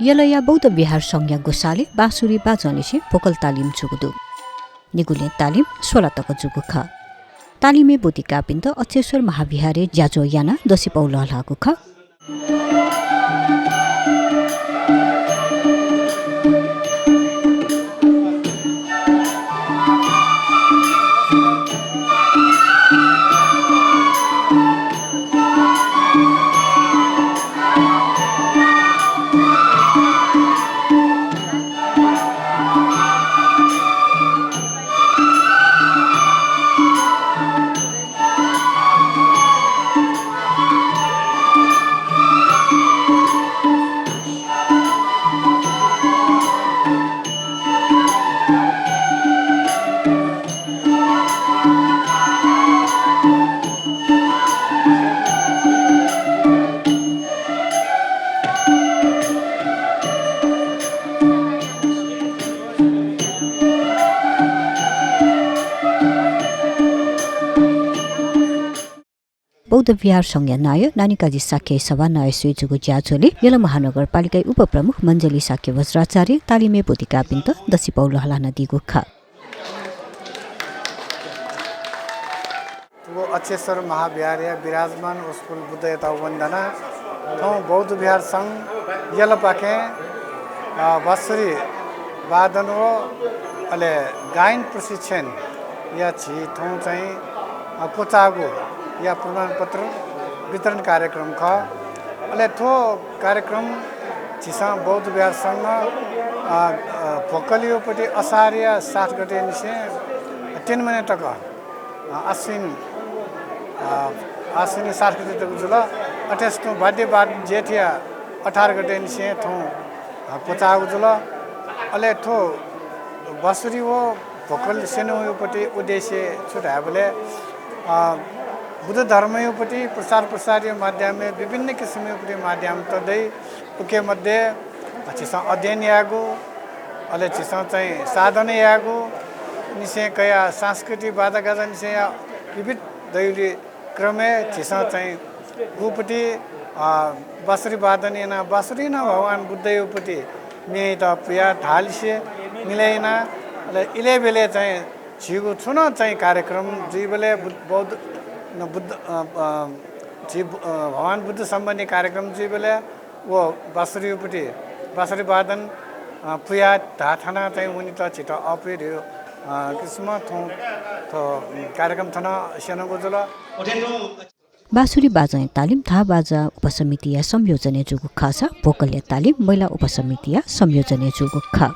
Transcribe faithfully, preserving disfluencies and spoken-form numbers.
यलया बौद्ध विहार संघया ग्वसालय् बाँसुरी बाजंलिसे भोकल तालिम जूगु दु। निगुलिं तालिम स्वला तक जूगु खः। तालिमय् ब्वति काःपिन्त अक्षेश्वर महाविहारय् ज्याझ्वः यानाः दसिपौ लःल्हाःगु खः। बौद्ध विहार संघया नायः नानीकाजी शाक्यया सभानायः स्वयाः जूगु ज्याझ्वलय् यल महानगरपालिकाया उपप्रमुख मञ्जली शाक्य वज्राचार्यं तालिमय् ब्वति काःपिन्त दसिपौ लःल्हानादीगु खः। थ्व अक्षेश्वर महाविहारया विराजमान उसकुल बुद्धयात वन्दना। थौं बौद्ध विहार संघ यलपाखें, अ, बाँसुरी वादन व अले गायन प्रशिक्षणया झी थौं चाहिँ, अ, क्वचाःगु या प्रमाणपत्र वितरण कार्यक्रम खः। अले थ्व कार्यक्रम झीसं बौद्ध विहार संघ, अ, अ, भोकलया पति असारया सात गतेनिसें तीन महिना तक, अ, आश्विन, अ, आश्विन सात गते तक जुल। अथे हे तुं वाद्य वादन जेठया अठार गतेनिसें थौं, अ, क्वचाःगु जुल। अले थ्व बाँसुरी व भोकल स्यनेगु पति उद्देश्य छु धायेबलय्, अ, बुद्ध धर्मया पति प्रचार प्रसारया माध्यमय् विभिन्न किसिमया पति माध्यमत दइ। उके मध्ये झीसं अध्ययन यायेगु, अले झीसं चाहिँ साधना यायेगु, निसें कयाः सांस्कृतिक बाजागाजा निसें या विविध दयुलि क्रमय् झीसं चाहिँ गुपति, अ, बाँसुरी वादन यानाः बाँसुरी नं भगवान बुद्धया पति म्येयात पुयाः धाःलिसे मिलय् यानाः, अले इलय् ब्यलय् चाहिँ झीगु छुं नं चाहिँ कार्यक्रम जुइबलय् बुद्ध, बौद्ध, न बुद्ध, अ, अ, झी बु-, अ, भगवान बुद्ध सम्बन्धी कार्यक्रम जुइबलय् व बाँसुरी पति, बाँसुरी वादन, अ, पुयाः धाःथानाः चाहिँ वनेत झीत अप्वः धइगु, अ, किसिमं थौं थ्व कार्यक्रम थन स्यनागु जुल। बाँसुरी बाजंया तालिम धाः बाजा उपसमितिया संयोजनय् जूगु खःसा भोकलया तालिम महिला उपसमितिया संयोजनय् जूगु खः।